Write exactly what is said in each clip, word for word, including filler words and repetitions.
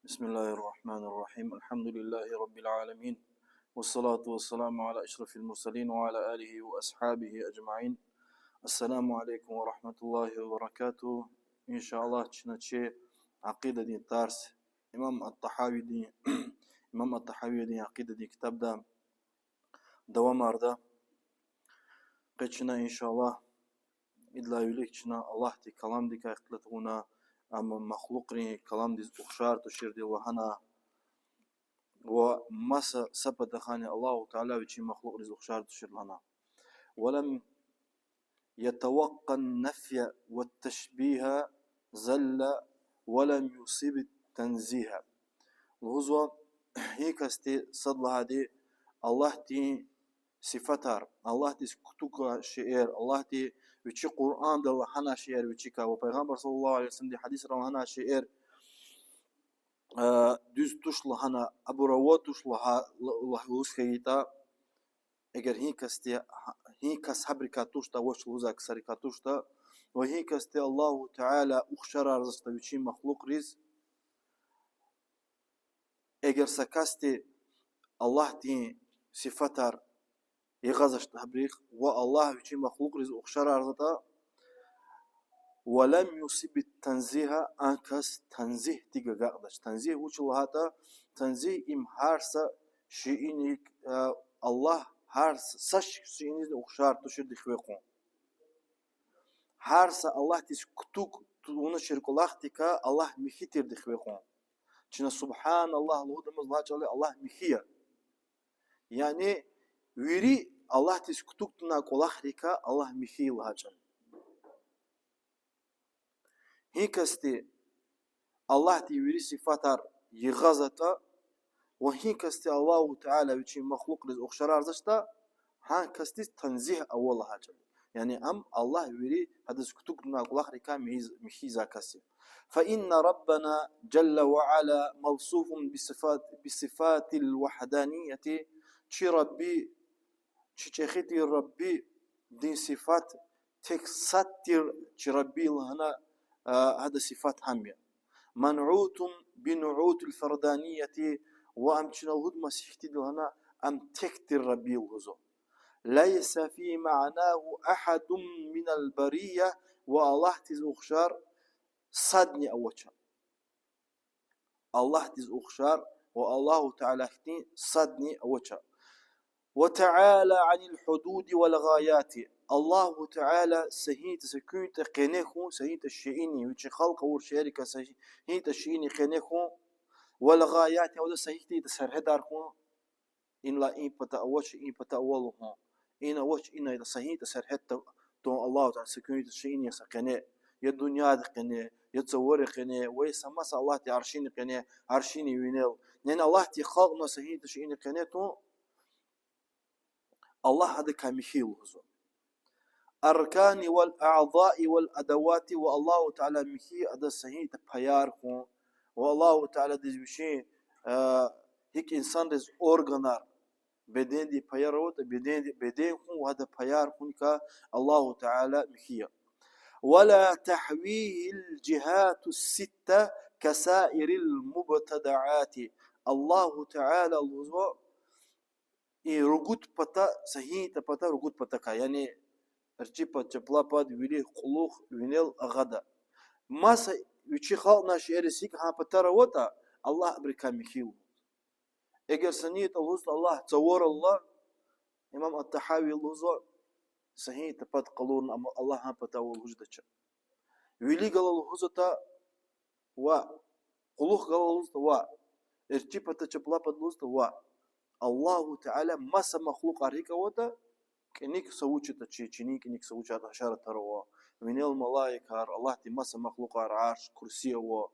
بسم الله الرحمن الرحيم. الحمد لله رب العالمين. والصلاة والسلام على أشرف المرسلين وعلى آله وأصحابه أجمعين. السلام عليكم ورحمة الله وبركاته. إن شاء الله, чна чи акъидадин тарс, имам ат-Тахавидин, имам ат-Тахавидин акъидадин ктабда давамарда. Къе чна, إن شاء الله, идалай вилик чна Аллагьдин каламдикай ихтилат авуна, амма махлукьрин каламдиз ухшар туширди лагьана, ва маса са патахъайни Аллагьу Таала вичин махлукьриз ухшар тушир лагьана. ولم يتوقع النفي والتشبيه زل ولم يصب التنزيه. Лугьузва, гьи касди сад лагьайди Аллагьдин сифатар, Аллагьдиз кутугай шейэр, Аллагьди вичи Къуръанда лагьанай шейэр вичикай ва Пайгъамбар صلى الله عليه وسلمдин гьадисра лагьанай шейэр, э, дуьз туш лагьана, абур авай туш лагьа-, ла-, ла-, лугьуз хьайитӀа, эгер гьи касди, гьи кас гьабурукай туштӀа, авач лугьузвай ксарикай туштӀа, ва гьи касди Аллагьу Таала ухшарарзаватӀа вичин махлукьриз, эгер са касди Аллагьдин сифатар ягъазватӀа гьабурухъ ва Аллагь вичин махлукьриз ухшарарзаватӀа, ولم يصب التنزيه, а кас танзигьдив агакьдач. Танзигь вуч лагьайтӀа, танзигь им гьар са шейиник, э, Аллагь гьар са шейинизни ухшар туширди хиве кьун. Гьар са Аллагьдиз кутуг тавунвай шейэр кӀвалахдикай Аллагь михьи тирди хиве кьун. Чна سبحان الله лугьудамаз лагьай чӀал я Аллагь михьи я. Яни вири Аллагьдиз кутуг тавунвай кӀвалахрикай Аллагь михьи я лагьай чӀал. Гьи касди Аллагьдин вири сифатар ягъазватӀа ва гьи касди Аллагьу Таала вичин махлукьриз ухшарарзаватӀа, гьа касдиз танзигь ава лагьай чӀал я. Яни ам Аллагь вири гьадаз кутуг тавунвай кӀвалахрикай михьиз-, михьизвай кас я. فإن ربنا جل وعلا موصوف بصفات، بصفات الوحدانية. Чи Рабби, чи чӀехиди Раббидин сифат тек сад тир чи Рабби лагьана, а, гьадан сифат гьам я. منعوت بنعوت الفردانية, ва ам чна лугьуд маса ихьтинди лагьана, ам тек тир Рабби лугьузва. ليس في معناه أحد من البرية, ва Аллагьдиз ухшар садни авач. Аллагьдиз ухшар ва Аллагьу Таала хьтин садни авач. وتعالى عن الحدود والغايات. Аллагьу Таала са гьинтӀа са куьнтӀа къене хьун, са гьинтӀа шейини, вичи халкь авур шейэрикай са гьинтӀа шейини къене хьун, والغايات, ва са гьихьтинди сергьятар хьун, инлай и пата авач, и пата ава лугьун, ина авач, ина, са гьинтӀа сергьят тун Аллагьу Таала са куьнтӀа шейини са къене, я дуьньядин къене, я цаварин къене, ва я са маса Аллагьдин аршини къене, аршини винел. Яни Аллагьди халкьнавай са гьинтӀа шейини къене тун, Аллагь гьадакай михьи лугьузва. أركان والأعضاء والأدوات, ва Аллагьу Таала михьи я адаз са гьинтӀа паяр хьун, ва Аллагьу Тааладиз вичин, э, гьикӀ инсанриз органар, бедендин паяр аватӀа, беденди-, беден хьун ва гьадан паяр хьуникай Аллагьу Таала михьи я. ولا تحويه الجهات الست كسائر المبتدعات. Аллагьу Таала лугьузва, и ругуд пата, са гьинтӀа пата ругуд патакай, яни эрчӀи пад, чапла пад, вилик, кьулухъ, винел, агъада. Маса вичи халкьнавай шейэриз гьикӀ гьа патар аватӀа, Аллагь абурукай михьи я. Эгер са нитӀа лугьузватӀа Аллагь цаварал ала, имам ат-Тахави лугьузва, са гьинтӀа пад къалурна ам-, Аллагь гьа пата ава лугьузвач. Вилик галаз лугьузватӀа, ва. Кьулухъ галаз лугьузватӀа, ва. ЭрчӀи пата, чапла пад лугьузватӀа, ва. Аллагьу Таала маса махлукьар гьикӀ аватӀа, кӀаник са вуч ятӀа чи, чинин кӀаник са вуч ятӀа, гьашаратар ава, винел малаикар, Аллагьдин маса махлукьар, арш, курси ава,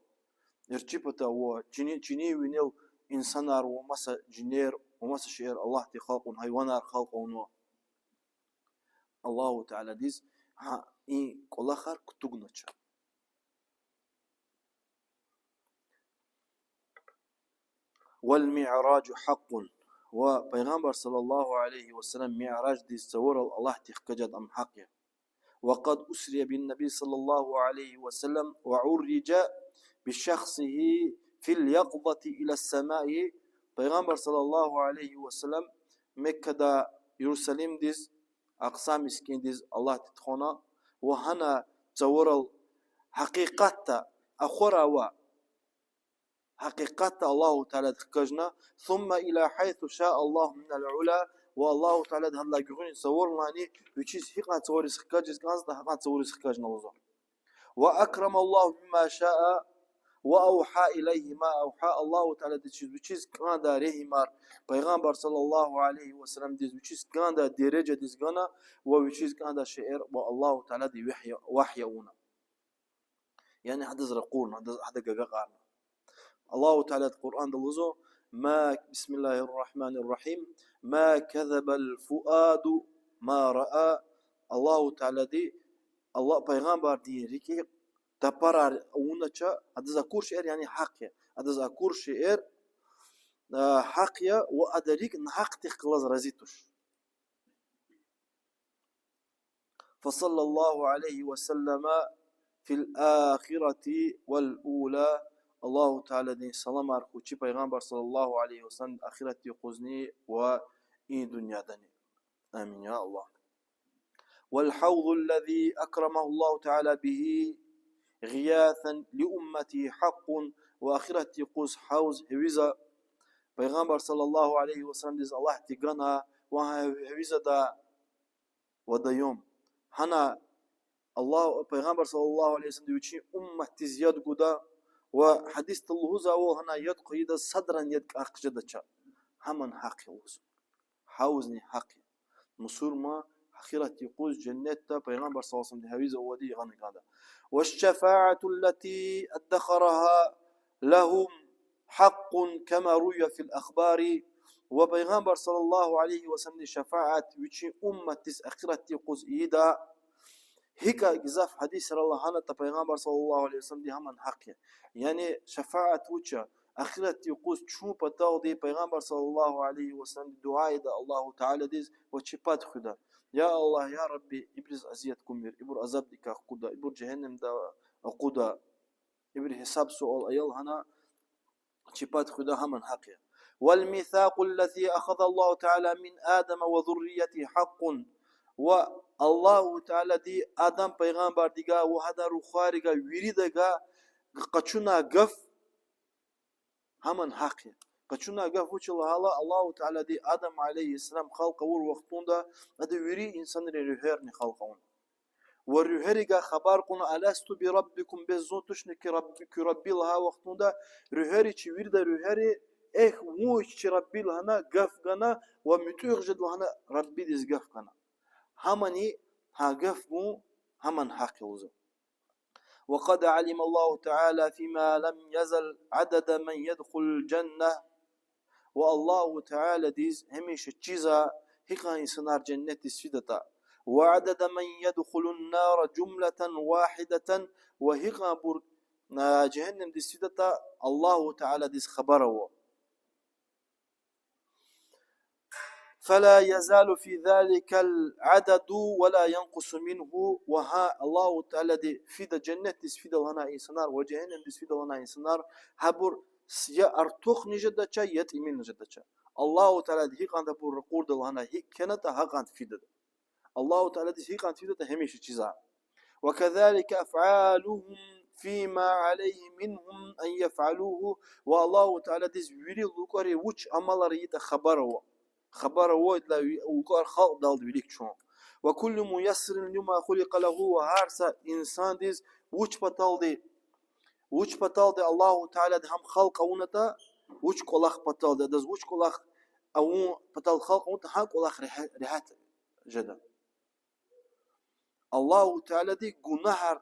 эрчӀи пата ава, чини-, чинин винел инсанар ва маса жинер ва маса шейэр Аллагьди халкьун, гьайванар халкь авунва. Аллагьу Тааладиз гьа и кӀвалахар кутугнач. والمعراج حق. Ва Пайгъамбар صلى الله عليه وسلم мираждиз цаварал Аллагьдихъ хкажайд ам гьахъ я. وقد أسري بالنبي صلى الله عليه وسلم وعرج بشخصه في اليقظة إلى السماء, Пайгъамбар صلى الله عليه وسلم Меккадай Ярусалимдиз, Акъса мискӀиндиз Аллагьди тухвана, ва гьана цаварал гьакъикъатда, ахварай ваъ, гьакъикъатда Аллагьу Таалади хкажна, ثم إلى حيث شاء الله من العلا, ва Аллагьу Таалади гьадалай гуьгъуьниз цаварилайни вичиз гьикьван цавариз хкажиз кӀанзаватӀа, гьакьван цавариз хкажна лугьузва. وأكرم الله بما شاء وأوحى إليه ما أوحى, Аллагьу Таалади вичиз, вичиз кӀандай регьимар Пайгъамбар صلى الله عليه وسلمдиз, вичиз кӀандай дережадиз гана, ва вичиз кӀандай шейэр ва Аллагьу Таалади вагьй, вагьй авуна. Яни гьадаз ракъурна, гьадаз, гьадак агакьарна. Аллагьу Таалади Къуръанда лугьузва: ما, بسم الله الرحمن الرحيم, ما كذب الفؤاد ما رأى. Аллагьу Таалади, Аллагь, Пайгъамбардин рикӀи тапарар авунача, адаз акур шейэр, яни гьахъ я. Адаз акур шейэр, а, гьахъ я, ва адан рикӀ нагьахъдихъ галаз рази туш. فصلى الله عليه وسلم في الآخرة والأولى. Аллагьу Тааладин саламар хьуй чи Пайгъамбар صلى الله عليه وسلم ахиратдин юкъузни ва и дуьньядани. Амин, я Аллагь. والحوض الذي أكرمه الله تعالى به غياثا لأمته حق. Ва ахиратдин юкъуз гьавз, гьевиза, Пайгъамбар صلى الله عليه وسلمдиз Аллагьди гана, ва гьа гьевизада водоём. Гьана Аллагь, Пайгъамбар صلى الله عليه وسلمди вичин умматдиз яд гуда, ва гьадисда лугьузвайвал, гьана яд хъвайидаз садрани яд кӀватӀ хъжедача. Гьаман гьахъ я лугьуз. Гьавзни гьахъ я. Мусурман ахиратдин юкъуз женнетда Пайгъамбар صلى الله عليه وسلمди гьевиз авайди гъана кӀанда. والشفاعة التي ادخرها لهم حق كما روي في الأخبار. Ва Пайгъамбар صلى الله عليه وسلمди шафаат вичин умматдиз ахиратдин юкъуз ийида, гьикӀ гзаф гьадисра лагьанатӀа Пайгъамбар صلى الله عليه وسلمди, гьаман гьахъ я. Яни шафаат вуч я? Ахиратдин юкъуз чун паталди Пайгъамбар صلى الله عليه وسلمди дуьа ийида Аллагьу Тааладиз ва чи пад хуьда: я Аллагь, я Рабби, ибуруз азият кумир, ибур азабдикай хкуда, ибур жегьеннемда акъуда, ибурун гьисаб-суал ая лагьана, чи пад хуьда, гьаман гьахъ я. والميثاق الذي أخذ الله تعالى من آدم وذريته حق. Ва Аллагьу Таалади Адам пайгъамбардивай ва гьадан рухвайривай, виридавай къачунай гаф, гьаман гьахъ я. Къачунай гаф вуч я лагьайла, Аллагьу Таалади Адам عليه السلام халкь авур вахтунда, ада вири инсанрин руьгьерни халкь авуна. Ва руьгьерривай хабар кьуна: ألست بربكم, бес зун тушни куь Рабби, куь Рабби лагьай вахтунда, руьгьерри, чи вирида руьгьерри, эхь, вун чи Рабби лагьана гаф гана ва муьтӀуьгъ жеда лагьана Раббидиз гаф гана. Гьамани гьа гаф гун, гьаман гьахъ я лугьузва. وقد علم الله تعالى فيما لم يزل عدد من يدخل الجنة. Ва Аллагьу Тааладиз гьамиша чизва гьикьван инсанар женнетдиз фидатӀа. وعدد من يدخل النار جملة واحدة. Ва гьикьванбур, а, жегьеннемдиз фидатӀа Аллагьу Тааладиз хабар ава. فلا يزال في ذلك العدد ولا ينقص منه. Ва гьа Аллагьу Таалади фида, женнетдиз фида лагьана инсанар ва жегьеннемдиз фида лагьана инсанар, гьабур с-, я артухни жедача, я тӀимилни жедача. Аллагьу Таалади гьикьван абур ракъурда лагьана, гьикӀ кхьенатӀа, гьакьван фида. Аллагьу Тааладиз гьикьван фидатӀа, гьамиша чизва. وكذلك أفعالهم فيما عليه منهم أن يفعلوه. Ва Аллагьу Тааладиз вири лукӀари вуч амалар ийитӀа хабар ава. Хабар ава, идалай ви-, лукӀар халкьдалди вилик чун. وكل ميسر لما خلق له, ва гьар са инсандиз вуч паталди, вуч паталди Аллагьу Таалади гьам халкь авунатӀа, вуч кӀвалах паталди, адаз вуч кӀвалах авун патал халкь авунатӀа, гьа кӀвалах регье-, регьят жеда. Аллагьу Таалади гунагьар,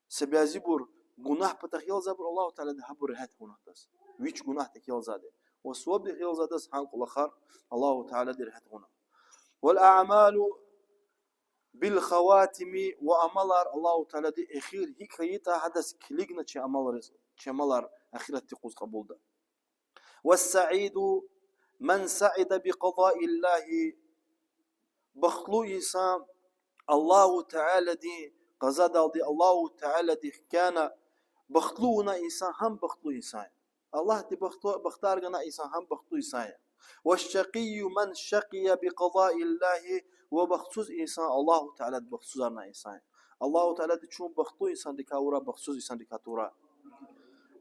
са бязибур гунагь патахъ ялзавайбур, Аллагьу Таалади гьабур регьят авуна адаз. Вич гунагь тахъ ялзавайди. Ва сувабдихъ ялзавайдаз гьа кӀвалахар Аллагьу Таалади регьят авуна. والأعمال بالخواتيم, ва амалар Аллагьу Таалади эхир гьикӀ хьайитӀа, гьадаз килигна чи амалар, чи амалар ахиратдин юкъуз кьабулда. والسعيد من سعد بقضاء الله. Бахтлу инсан Аллагьу Тааладин къазадалди, Аллагьу Таалади хкяна, Бахтлу авуна инсан гьам бахтлу инсан я. Аллагьди бахту-, бахтар гана инсан гьам бахтлу инсан я. والشقي من شقي بقضاء الله, ва бахтсуз инсан Аллагьу Таалади бахтсузарна инсан я. Аллагьу Таалади чун бахтлу инсандикай авура, бахтсуз инсандикай тура.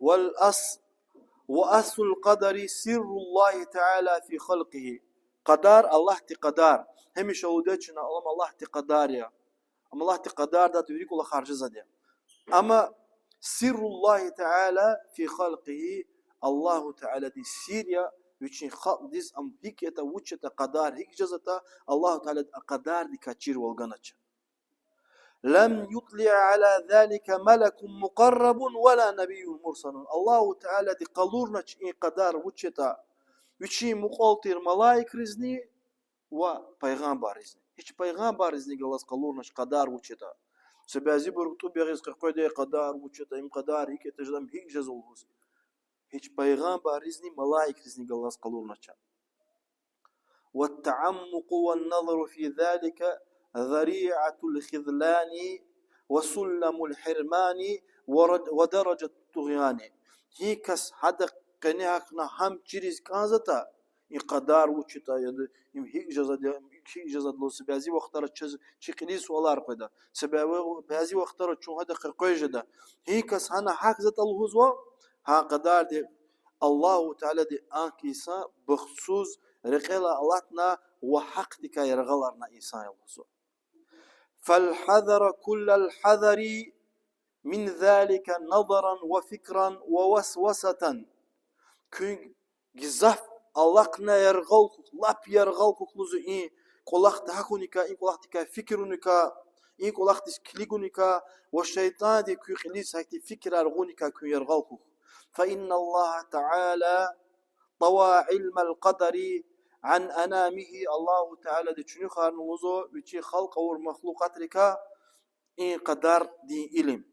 والأص-, وأصل القدر سر الله تعالى في خلقه. Кьадар, Аллагьдин кьадар. Гьамиша лугьудай чна, ам Аллагьдин кьадар я. Ам Аллагьдин кьадардай вири кӀвалахар жезвайди я. Амма سر الله تعالى في خلقه, Аллагьу Тааладин сир я, вичин халкьдиз ам гьикӀ ятӀа, вуч ятӀа, кьадар гьикӀ жезватӀа, Аллагьу Таалади а кьадардикай чирвал ганач. لم يطلع على ذلك ملك مقرب ولا نبي مرسل. Аллагьу Таалади къалурнач и кьадар вуч ятӀа вичин мукьвал тир малаикризни ва пайгъамбарризни. Гьич пайгъамбарризни галаз къалурнач кьадар вуч ятӀа. Са бязибуру тӀуб ягъиз къекъведай кьадар вуч ятӀа, им кьадар гьикӀ ятӀа жеда, ам гьикӀ жезва лугьуз. Гьич пайгъамбарризни малаикризни галаз къалурнач. والتعمق والنظر في ذلك ذريعة الخذلان وسلم الحرمان ورد-, ودرجة الطغيان. Гьи кас гьада къене гьахьна гьам чириз кӀанзаватӀа, и кьадар вуч ятӀа, яда, им гьикӀ жезва, им гьикӀ жезва лугьуз, бязи вахтара чаз чи кьилиз суалар къведа. Себеб бязи вахтара чун гьада къекъвез жеда. Гьи кас гьана гьахьзаватӀа лугьузва, гьа кьадарди Аллагьу Таалади а инсан бахтсуз рекьелай алатна ва гьахъдикай яргъаларна инсан я лугьузва. فالحذر كل الحذر من ذلك نظرا وفكرا ووسوسة. Куьн гзаф алахъна яргъал хьухь, лап яргъал хьухь лугьузва и кӀвалахда гьахьуникай, и кӀвалахдикай фикир авуникай, и кӀвалахдиз килигуникай, ва шейтӀанди куь кьилиз гьахьтин фикирар гъуникай куьн яргъал хьухь. فإن الله تعالى طوى علم القدر عن أنامه. Аллагьу Таалади чуьнуьхарна лугьузва вичи халкь авур махлукьатрикай и кьадардин илим.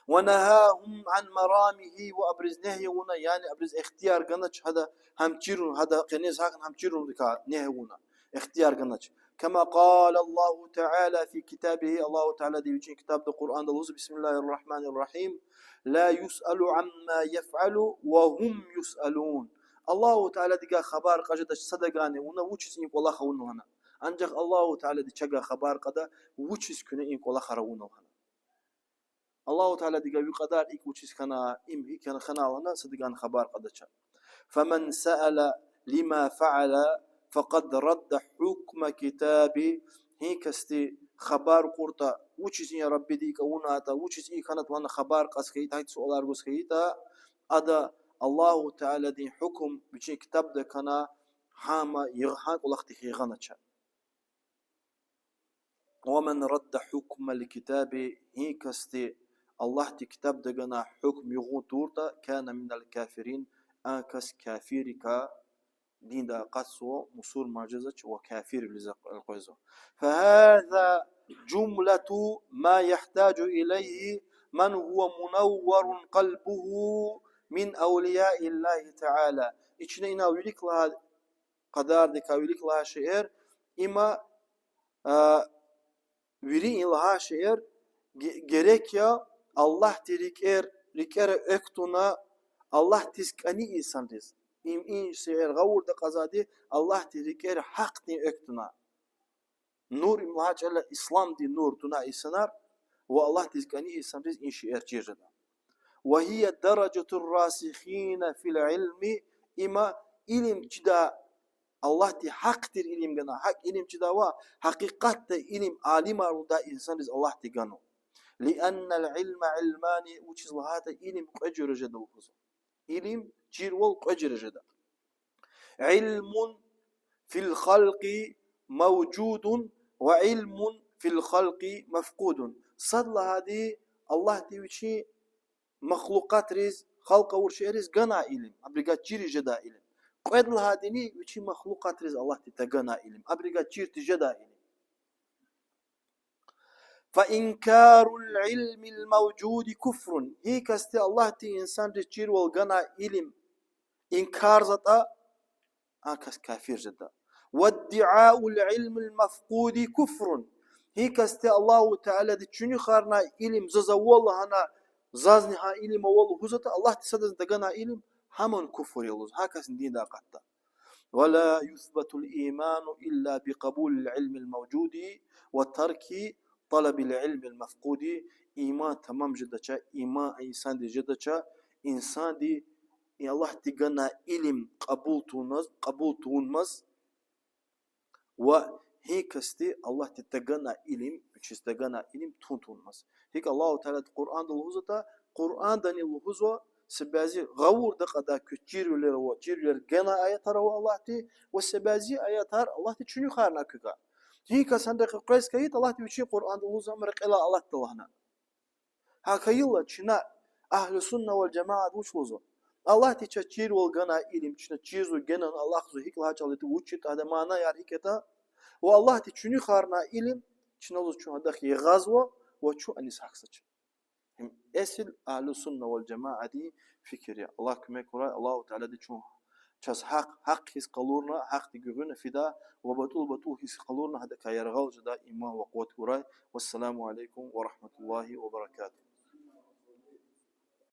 ونهاهم عن مرامه, ва абуруз негьи авуна, яни абуруз ихтияр ганач гьада гьам чирун, гьада къенез гьахьна гьам чирунрикай негьи авуна, ихтияр ганач. كما قال الله تعالى في كتابه, Аллагьу Таалади вичин ктабда Къуръанда лугьузва, بسم الله الرحمن الرحيم: لا يسأل عما يفعل وهم يسألون. Аллагьу Тааладивай хабар кьаз жедач садавайни, вуна вучиз и кӀвалах авуна лагьана. Анжах Аллагьу Таалади чавай хабар кьада, вучиз куьне и кӀвалахар авуна лагьана. Аллагьу Тааладивай ви кьадар икӀ вучиз хьана, им гьикӀ хьана лагьана садавайни хабар кьадач. فمن سأل لما فعل فقد رد حكم كتابي. Гьи касди хабар кьуртӀа, вучиз и Раббиди икӀ авунатӀа, вучиз и хьанатӀа лагьана хабар кьаз хьайитӀа, гьа суалар гуз хьайитӀа, ада Аллагьу Тааладин гьукум вичин ктабда кана, гьама ягъ-, гьа кӀвалахдихъ ягъанач. ومن رد حكم الكتاب, гьи касди Аллагьдин ктабда ганай гьукум югъун туртӀа, كان من الكافرين, а кас кафиррикай, диндай акъатзава, мусурман жезвач ва кафирвилиз элкъвезва. فهذا جملة ما يحتاج إليه من هو منور قلبه من أولياء الله تعالى. И чна ина вилик лагьай кьадардикай вилик лагьай шейэр, има, а, вири и лагьай шейэр ге-, герек я Аллагьдин рикӀер, рикӀера экв туна, Аллагьдиз кӀани инсанриз. Им, и шейэр гъавурда кьазвайди Аллагьдин рикӀера гьахъдин экв туна. Нур, им лагьай чӀал я исламдин нур, туна инсанар, ва Аллагьдиз кӀани инсанриз и шейэр чир жеда. وهي درجة الراسخين في العلم, има илим чидай, Аллагьди гьахъ тир илим гана, гьакӀ илим чидайвал, гьакъикъатда илим алимар лугьудай инсанриз Аллагьди гана. لأن العلم علمان, вучиз лагьайтӀа илим кьве жуьре жеда лугьузва. Илим чирвал кьве жуьре жеда. علم في الخلق موجود وعلم في الخلق مفقود. Сад лагьайди Аллагьди вичин махлукъатриз, халкь авур шейэриз ганай илим, абурукай чириз жедай илим. Кьвед лагьайдини вичин махлукъатриз Аллагьди таганай илим, абурукай чир тежедай илим. فإنكار العلم الموجود كفر. Гьи касди Аллагьди инсанриз чирвал ганай илим инкарзатӀа, а кас кафир жеда. وادعاء العلم المفقود كفر. Гьи касди Аллагьу Таалади чуьнуьхарнай илим заз ава лагьана Зазни гьа илим ава лугьузватӀа, Аллагьди садазни тагана илим, гьамни куфр я лугьуз, гьа касни диндай акъатда. ولا يثبت الإيمان إلا بقبول العلم الموجود وترك طلب العلم المفقود. Иман тамам жедача, иман инсандиз жедача, инсанди Аллагьди гана илим кьабул тавунмаз, кьабул тавунмаз, ва гьи касди Аллагьди тагана илим, вичиз тагана илим тун тавунмаз. ГьикӀ Аллагьу Таалади Къуръанда лугьузватӀа, Къуръандани лугьузва, са бязи гъавурда кьадай квез чирвилер ава, чирвилер гана аятар ава Аллагьди, ва са бязи аятар Аллагьди чуьнуьхарна квевай. Гьи кас гьадахъ къвез хьайитӀа, Аллагьди вичин Къуръанда лугьузва, ам рекьелай Аллагьди лагьана. ГьакӀ хьайила чна, агьлу сунна вал жамаат вуч лугьузва? Аллагьди чаз чирвал ганвай илим чна чирзава, генани алахъзава, гьикӀ лагьай чӀал ятӀа, вуч ятӀа, гьадан манаяр гьикӀ ятӀа. Ва Аллагьди чуьнуьхарна илим чна лугьуз чун гьадахъ ягъазва ва чун аниз гьахьзавач. Им эсил агьлу сунна вал жамаатдин фикир я. Аллагь куьмек гурай, Аллагьу Таалади чун, чаз гьахъ гьахъ хьиз къалурна, гьахъди гуьгъуьна фида, ва батӀул батӀул хьиз къалурна, гьадакай яргъал жедай иман ва къуват гурай. والسلام عليكم ورحمة الله وبركاته.